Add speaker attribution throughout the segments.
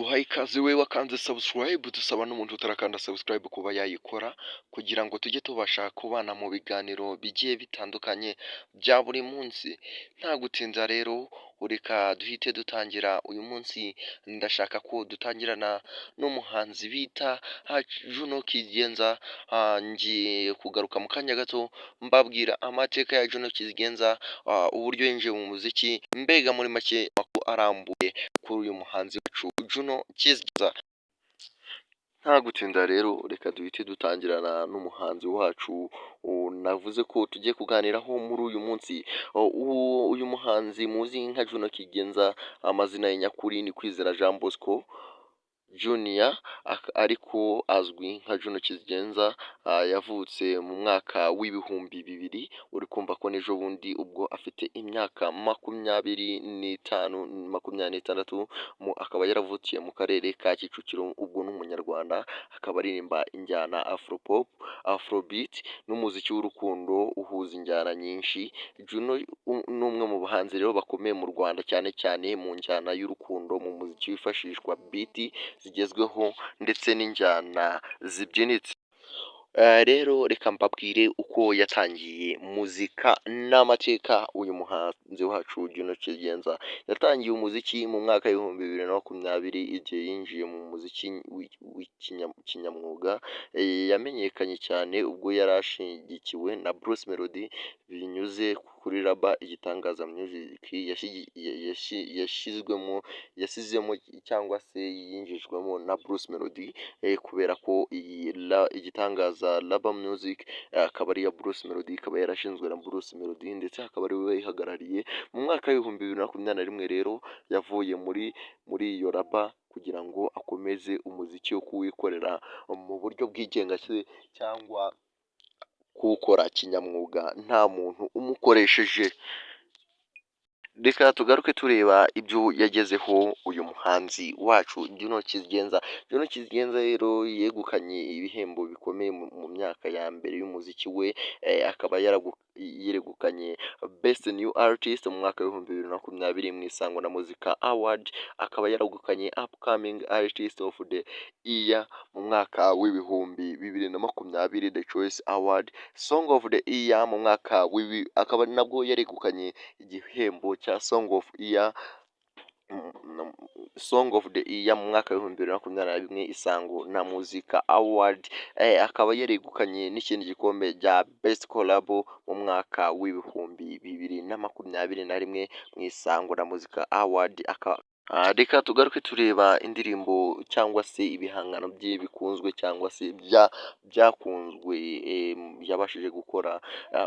Speaker 1: Tuguhaye ikaze we wakanze subscribe, dusaba n'umuntu utarakanda subscribe kuba yayikora kugira ngo tujye tubasha kubana mu biganiro bigiye bitandukanye bya buri munsi. Nta gutinda rero, reka duhite dutangira. Uyu munsi ndashaka ko dutangirana n'umuhanzi bita Juno Kizigenza. Ngiye kugaruka mu kanya gato mbabwira amateka ya Juno Kizigenza, uburyo yinjiye mu muziki, mbega muri make amakuru arambuye kuri uyu muhanzi wacu Juno Kizigenza. Nta gutinda rero, reka duhite dutangirana n'umuhanzi wacu navuze ko tugiye kuganiraho muri uyu munsi. Uyu muhanzi muzi nka Juno Kizigenza, amazina ye nyakuri ni Kwizera Jean Bosco Junior, ariko azwi nka Juno Kizigenza. Yavutse mu mwaka w'2000, uri kumva ko n'ejo bundi, ubwo afite imyaka 25, 26, akaba yaravukiye mu karere ka Kicukiro. Ubwo ni Umunyarwanda, akaba aririmba injyana afropop, afrobeat n'umuziki w'urukundo uhuza injyana nyinshi. Juno ni umwe mu bahanzi rero bakomeye mu Rwanda, cyane cyane mu njyana y'urukundo, mu muziki wifashishwa beat zigezweho ndetse n'injyana zibyinitse. Rero reka mbabwire uko yatangiye muzika n'amateka. Uyu muhanzi wacu Juno Kizigenza yatangiye umuziki mu mwaka w'2020, igihe yinjiye mu muziki kinyamwuga. Yamenyekanye cyane ubwo yari ashyigikiwe na Bruce Melody binyuze kuri label Igitangaza Music yashyizwemo, yasizemo cyangwa se yinjijwemo na Bruce Melody, kubera ko iyi Igitangaza Label Music akaba ari iya Bruce Melody, ikaba yarashinzwe na Bruce Melody, ndetse akaba ari we wayihagarariye. Mu mwaka w'2021 rero yavuye muri iyo label kugira ngo akomeze umuziki wo kuwikorera mu buryo bwigenga se cyangwa kuwukora kinyamwuga nta muntu umukoresheje. Reka tugaruke tureba ibyo yagezeho uyu muhanzi wacu Juno Kizigenza. Juno Kizigenza rero yegukanye ibihembo bikomeye mu myaka ya mbere y'umuziki we, akaba yaregukanye Best New Artist mu mwaka w'2020 mu Isango na Muzika Award, akaba yaregukanye Upcoming Artist of the Year mu mwaka w'2020 The Choice Award, Song of the Year mu mwaka w'ibi, akaba nabwo yaregukanye igihembo cya Song of the Year mu mwaka w'2021 Isango na Muzika Award, akaba yaregukanye n'ikindi gikombe cya Best Collabo mu mwaka w'2021 mu Isango na Muzika Award. Reka tugaruke tureba indirimbo cyangwa se ibihangano bye bikunzwe cyangwa se byakunzwe yabashije gukora.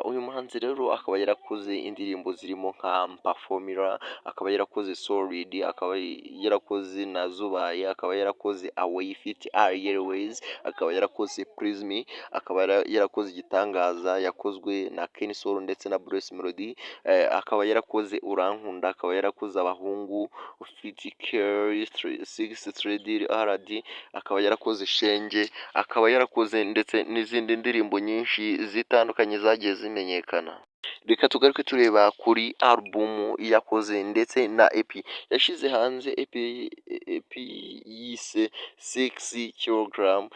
Speaker 1: Uyu muhanzi rero akaba yarakoze indirimbo zirimo nka Mpa Formula, akaba yarakoze Solid, akaba yarakoze Nazubaye, akaba yarakoze Away feat Ariel Wayz, akaba yarakoze Prism, akaba yarakoze Igitangaza yakozwe na Kenny Sol ndetse na Bruce Melody, akaba yarakoze Urankunda, akaba yarakoze Abahungu feat Kelly Six Trade RD, akaba yarakoze Shenge, akaba yarakoze ndetse n'izindi ndirimbo nyinshi zitandukanye zagiye zimenyekana. Reka tugaruke tureba kuri album yakoze ndetse na EP yashyize hanze. EP yise 6 Kilogram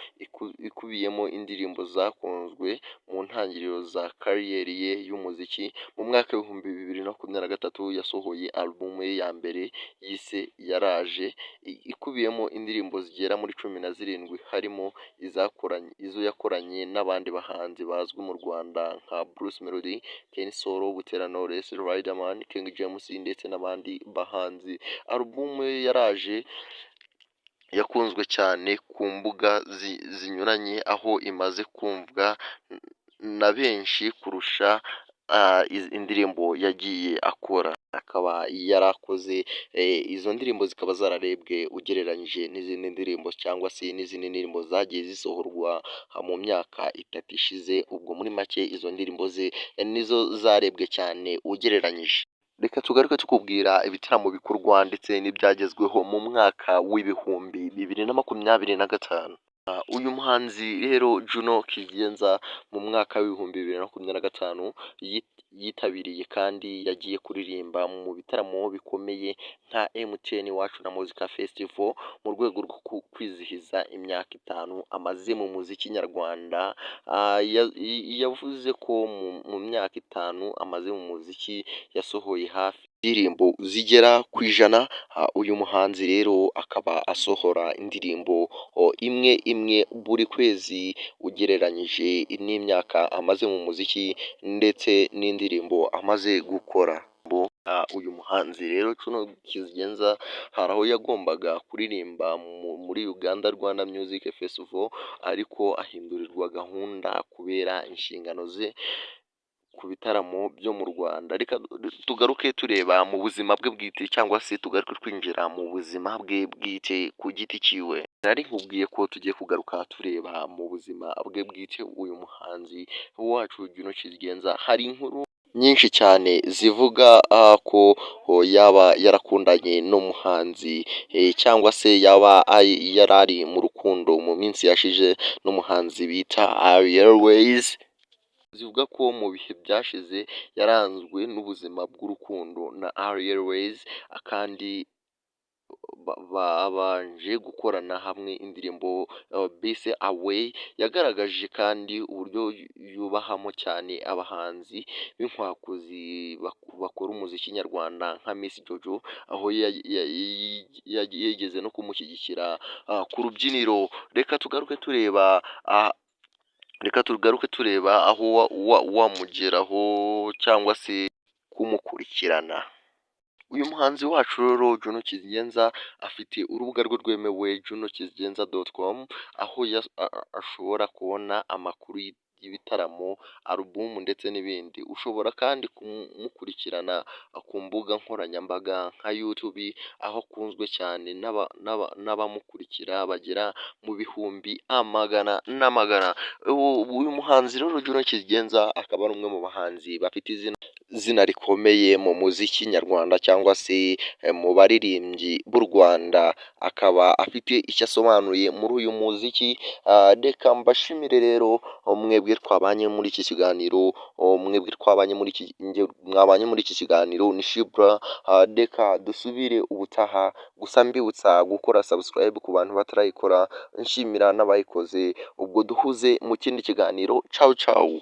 Speaker 1: ikubiyemo indirimbo zakunzwe mu ntangiriro za career ye y'umuziki. Mu mwaka w'2023 yasohoye album ye ya mbere yise Yaraje, ikubiyemo indirimbo zigera muri 17, harimo izo yakoranye n'abandi bahanzi bazwi mu Rwanda nka Bruce Melody, Kenny Sol, Butera Knowless, Riderman, King James ndetse n'abandi bahanzi. Album ye Yaraje yakunzwe cyane ku mbuga zinyuranye, aho imaze kumvwa na benshi kurusha indirimbo yagiye akora. Akaba yarakoze izo ndirimbo zikaba zararebwe ugereranyije n'izindi ndirimbo cyangwa se n'izindi ndirimbo zagiye zisohorwa mu myaka 3 ishize. Ubwo muri make izo ndirimbo ze nizo zarebwe cyane ugereranyije. Reka tugaruke tukubwira ibitaramo bikorwa ndetse n'ibyagezweho mu mwaka w'2025. Uyu muhanzi rero Juno Kizigenza, mu mwaka w'2025 yitabiriye kandi yagiye kuririmba mu bitaramo bikomeye nka MTN Iwacu na Muzika Festival, mu rwego rwo kwizihiza imyaka 5 amaze mu muziki nyarwanda. Yavuze ko mu myaka 5 amaze mu muziki yasohoye hafi indirimbo zigera ku 100. Uyu muhanzi rero akaba asohora indirimbo imwe imwe buri kwezi, ugereranyije n'imyaka amaze mu muziki ndetse n'indirimbo amaze gukora. Uyu muhanzi rero Juno Kizigenza hari aho yagombaga kuririmba muri Uganda, Rwanda Music Festival, ariko ahindurirwa gahunda kubera inshingano ze ku bitaramo byo mu Rwanda. Reka tugaruke tureba mu buzima bwe bwite, cyangwa se tugaruke twinjira mu buzima bwe bwite ku giti cyiwe. Nari nkubwiye ko tugiye kugaruka tureba mu buzima bwe bwite uyu muhanzi wacu Juno Kizigenza. Hari inkuru nyinshi cyane zivuga ko yaba yarakundanye n'umuhanzi, cyangwa se yaba yari ari mu rukundo mu minsi yashize n'umuhanzi bita Ariel Wayz. Zivuga ko mu bihe byashize yaranzwe n'ubuzima bw'urukundo na Ariel Wayz, kandi babanje gukorana hamwe indirimbo bise Away. Yagaragaje kandi uburyo yubahamo cyane abahanzi b'inkwakuzi bakora umuziki nyarwanda nka Miss Jojo, aho yigeze no kumushyigikira ku rubyiniro. Reka tugaruke tureba aho wamugeraho cyangwa se kumukurikirana. Uyu muhanzi wacu rero Juno Kizigenza afite urubuga rwe rwemewe, junokizigenza.com, aho ashobora kubona amakuru y'ibitaramo, alubumu ndetse n'ibindi. Ushobora kandi kumukurikirana ku mbuga nkoranyambaga nka YouTube, aho akunzwe cyane n'abamukurikira bagera mu bihumbi amagana n'amagana. Uyu muhanzi rero Juno Kizigenza akaba ari umwe mu bahanzi bafite izina rikomeye mu muziki nyarwanda, cyangwa se mu baririmbyi b'u Rwanda, akaba afite icyo asobanuye muri uyu muziki. Reka mbashimire rero mwebwe twabanye muri iki kiganiro, mwebwe twabanye muri iki, mwabanye muri iki kiganiro ni Shibura. Reka dusubire ubutaha, gusa mbibutsa gukora subscribe ku bantu batarayikora, nshimira n'abayikoze. Ubwo duhuze mu kindi kiganiro. Cawu cawu.